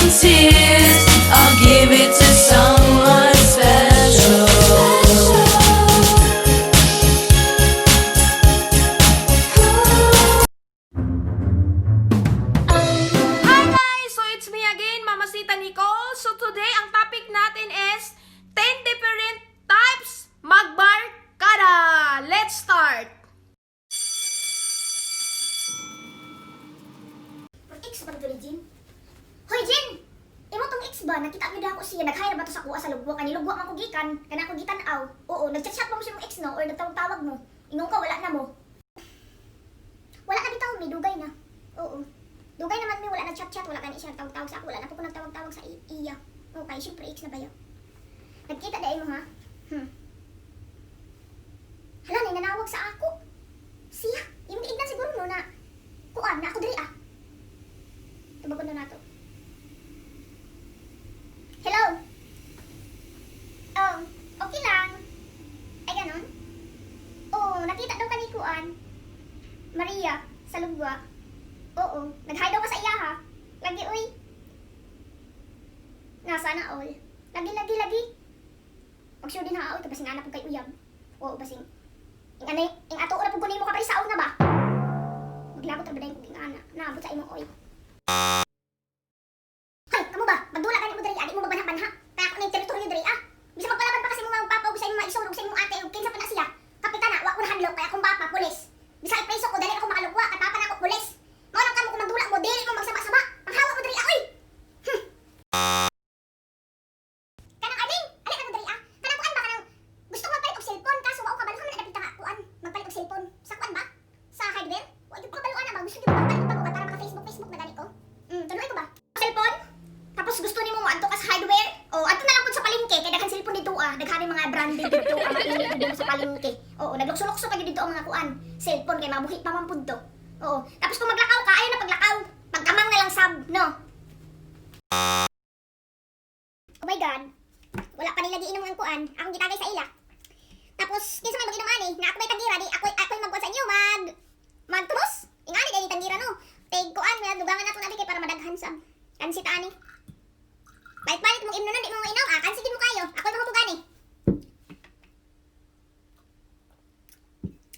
Tears, I'll give it to someone special. Hi guys! So it's me again, Mamacita Nicole. So today, ang topic natin is 10 different types magbarkada. Let's start! Ex ba to ni Jin? Hoy Jin! Imo tong ex ba? Nakita gyud ako siya. Nag-hire ba to sa kuha sa lugwa? Kani lugwa man ko gikan. Kana ko gitan-aw. Oo, nagchat-chat pa mo siya mong ex, no? Or nagtawag-tawag mo. Ingon ka, wala na mo. Wala na bitaw, may dugay na. Oo. Dugay naman mi, wala na chat-chat, wala kani siya nagtawag-tawag sa ako, wala na po ko nagtawag-tawag sa iya. Okay, syempre ex na ba yun? Nagkita dahil mo ha? Hala, nay nanawag sa ako. Siya, imong giignan siguro no na kuan na ako diri ah. Tubagon na nato. Hello? Oh, okay lang. Ay, ganon? Oo, nakita daw ka ni Kuan. Maria, sa lugwa. Oo, nag-hi daw ka sa iya ha. Lagi, uy. Nasa na all. Lagi, lagi, lagi. Pag sure din ha, uy, kabasing anak po kay uyab. Oo, basing. Ing anay, ing ato ora pug kunin mo ka pa na ba? Maglagot ra ba dahil kung ing ana. Naabot sa imong oy. Hoy, kamo ba? Magdula ka mo diri, adi mo magbanha-banha. Kaya ako ning teritoryo diri ah. Bisa magpalaban pa kasi mo mga papa ug sa imong mga igsoon ug sa imong ate ug kinsa pa na siya. Kapitana, wa ko nahadlok kaya akong papa pulis. Bisa ipreso ko dali ako makalugwa kay papa na ako pulis. Mao lang kamo kung magdula mo dili mo magsaba-saba. Panghawa mo diri ah, oy. Kanang ading, ali na mo diri ah. Kanang kuan ba kanang gusto ko magpalit og cellphone kaso wa ko kabalo man na dapita ka kuan magpalit og cellphone. Sa kuan ba? Sa hardware? Wa gyud ko kabalo ana ba gusto gyud ko magpalit og bago ka para maka Facebook Facebook na gani ko. Tuloy ko ba? Cellphone? Tapos gusto nimo mo adto ka sa hardware? O adto na lang pud sa palengke kay daghan cellphone dito ah. Daghan mga branded dito ah, mapili dito sa palengke. Oo, naglukso-lukso pa gyud dito ang mga kuan. Cellphone kay mabuhi pa man pud to. Oo. Tapos kung maglakaw ka, ayaw na paglakaw. Pagkamang na lang sab, no? Oh my God. Wala pa nila giinom ang kuan. Akong gitagay sa ila. Tapos kinsa may mag-inom ani, na ako may tanggira di ako ako'y magkuan sa inyo mag magtubos. Ingani dai ni tanggira no. Tig kuan may dugangan nato nabi kay para madaghan sab. Kansi ta ani. Palit-palit mong imno nun, di mo mainom. Ah, kansi gid mo kayo. Ako'y mahubog ani.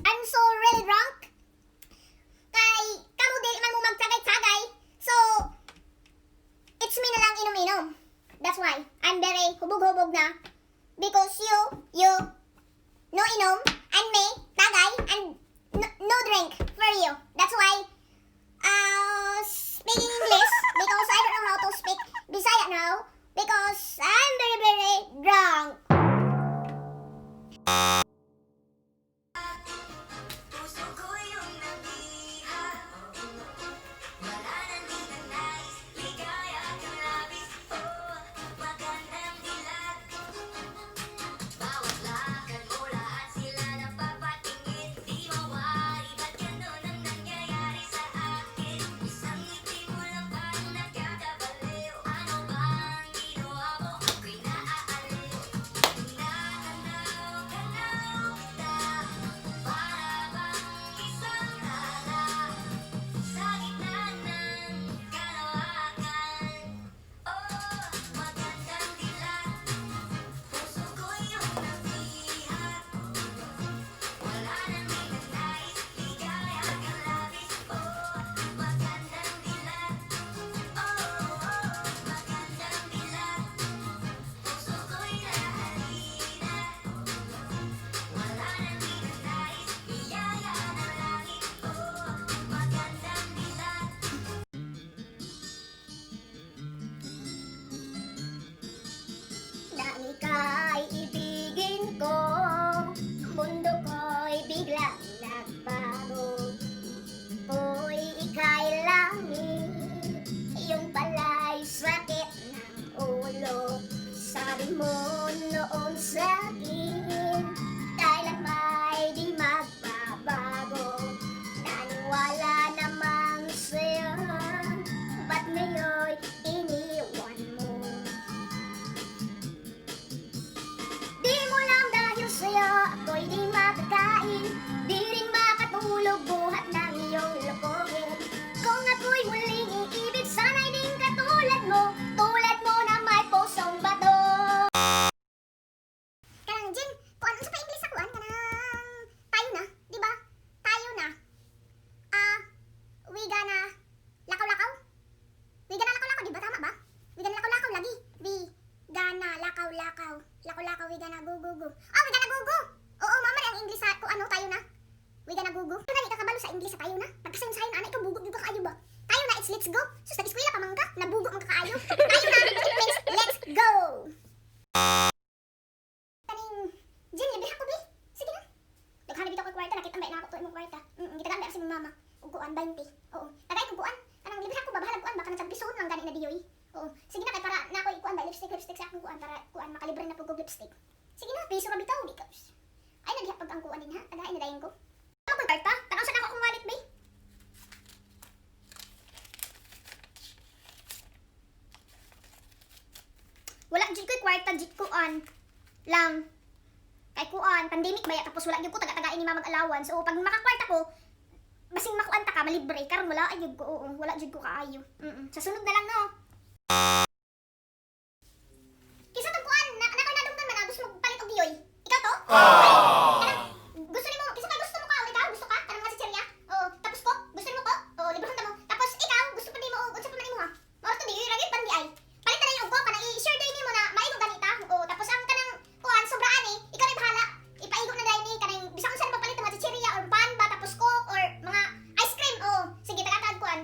I'm so really drunk. Kay kamo dili man mo magtagay-tagay. So it's me na lang inom-inom. That's why I'm very hubog-hubog na because you no inom and me tagay and no, no drink for you. That's why speaking English because I don't know how to speak Bisaya now because I'm very very drunk. Puso ko yung nabihag. Wala nang di na nais. Ligaya kang labis. Oh, magandang dilag. Bawat lakad mo lahat sila napapatingin. Di mawari, ba't ganun ang nangyayari sa akin? Isang ngiti mo lang parang nakakabaliw. Ano bang ginawa mo? Ako'y naaaliw. Tinatanaw-tanaw kita. Para bang isang tala sa gitna ng kalawakan. Oh, magandang dilag. Puso ko yung nabihag. Wala nang di na nais. Ligaya kang labis. Oh, magandang dilag. Oh, magandang dilag. Puso ko'y nahalina. Wala nang di na nais. Biyaya ng langit. Oh, magandang dilag. Dahil ika'y ibigin ko, mundo ko'y biglang nagbago. Ko'y ika'y langit, iyong pala'y sakit ng ulo. Sabi mo noon sa'kin, kailan may di magbabago. Naniwala namang sa'yo, ba't ngayon iniwan mo? Di mo lang dahil sa'yo ako'y di makakain, di rin makatulog buhat ng iyong lokohin. Kung ako'y muling iibig, sana'y ding katulad mo. gonna go, go, go. Oh, we gonna go, go. Oo, mama ang English sa kung ano, tayo na. We gonna go, go. Ito ka kabalo sa English sa tayo na. Pagkasayon-sayon na, ikaw bugo gyud ka kaayo ba? Tayo na, it's let's go. Sus, nag-eskwela pa man ka, nabugo man ka kaayo. Tayo na, it means let's go. Kaning, Jen, libre ako, bi. Sige na. Daghan bitaw ko kwarta, nakita ba na ako to imong kwarta. Gitagaan ba kasi mong mama. Ug kuan 20. Oo. Tagay ko kuan. Kanang libre ako ba, bahalag kuan ba kanang tag piso lang gani na diyoy. Oo. Sige na kay para na ako ikuan ba lipstick, lipstick sa akong kuan para kuan makalibre na pud ko lipstick. Sige na, piso ra bitaw di ka. Ay naghiya pag ang kuan din ha. Tagay na dayon ko. Ako kwarta, tanaw sa nako akong wallet bay. Wala jud ko'y kwarta jud kuan lang. Kay kuan, pandemic baya, tapos wala gyud ko taga-tagain ni mama allowance. So pag makakwarta ko, basing makuan ta ka malibre karon wala ay gyud ko, oo, wala jud ko kaayo. Sa sunod na lang no. Kinsa tong kuan, na na nadunggan man na gusto mo palit og diyoy. Ikaw to? Ay, kanang gusto nimo, kinsa kay gusto mo ka, ikaw gusto ka kanang mga chichirya? Oo, tapos ko, gusto nimo ko? Oo, libre ta mo. Tapos ikaw gusto pa nimo og unsa pa man imo ha? Mao to diyoy ra gyud pan di ay. Palit na lang og ko kanang i-share day nimo na maigo ganita. Oo, tapos ang kanang kuan sobra ani, ikaw na bahala. Ipaigo na dai ni kanang bisan unsa na papalit mga chichirya or pan ba tapos coke or mga ice cream. Oo, sige tagatag kuan.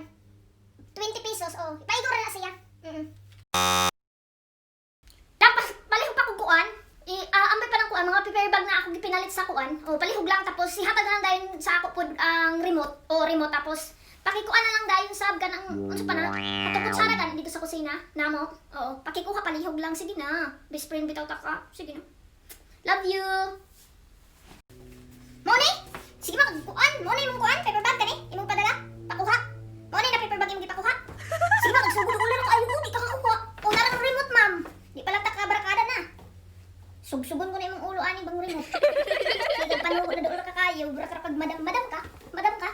20 pesos, oh. Ipaigo ra na siya. Dapat palihog pa kog kuan. I ambay pa ng kuan mga paper bag na ako gipinalit sa kuan. O palihog lang tapos ihatag na lang dayon sa ako pod ang remote. O remote tapos pakikuan na lang dayon sab kanang unsa pa na katukod sara gani dito sa kusina namo. Oo, pakikuha palihog lang, sige na. Best friend bitaw ta ka. Sige na. Love you. Moni, sige ba kuan, mao imong kuan paper bag kani imong padala. Pakuha. Mao na paper bag imong gipakuha. Sige ba magsugod ulan ako ayo di ka kakuha. O narang remote, ma'am. Di pala ta kabarakada na. Sugsugon ko na imong ulo ani bang remote. Sige panugo na doon ka kayo, bra ka pag madam, madam ka, madam ka.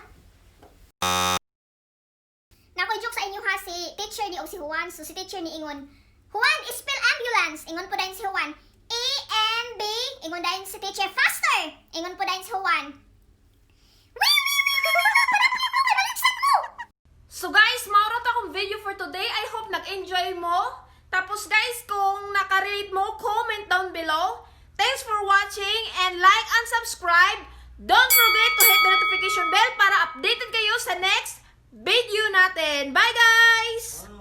Nakoy joke sa inyo ha, si teacher ni og si Juan. So si teacher ni ingon, "Juan, spell ambulance." Ingon po dayon si Juan, "A M B." Ingon dayon si teacher, "Faster." Ingon po dayon si Juan, "Wee wee wee wee wee wee, para para para baliksan mo." So guys, mao ra to akong video for today. I hope nag-enjoy mo. Tapos guys, kung nakarelate mo, comment down below. Thanks for watching and like and subscribe. Don't forget to hit the notification bell para updated kayo sa next video natin. Bye guys!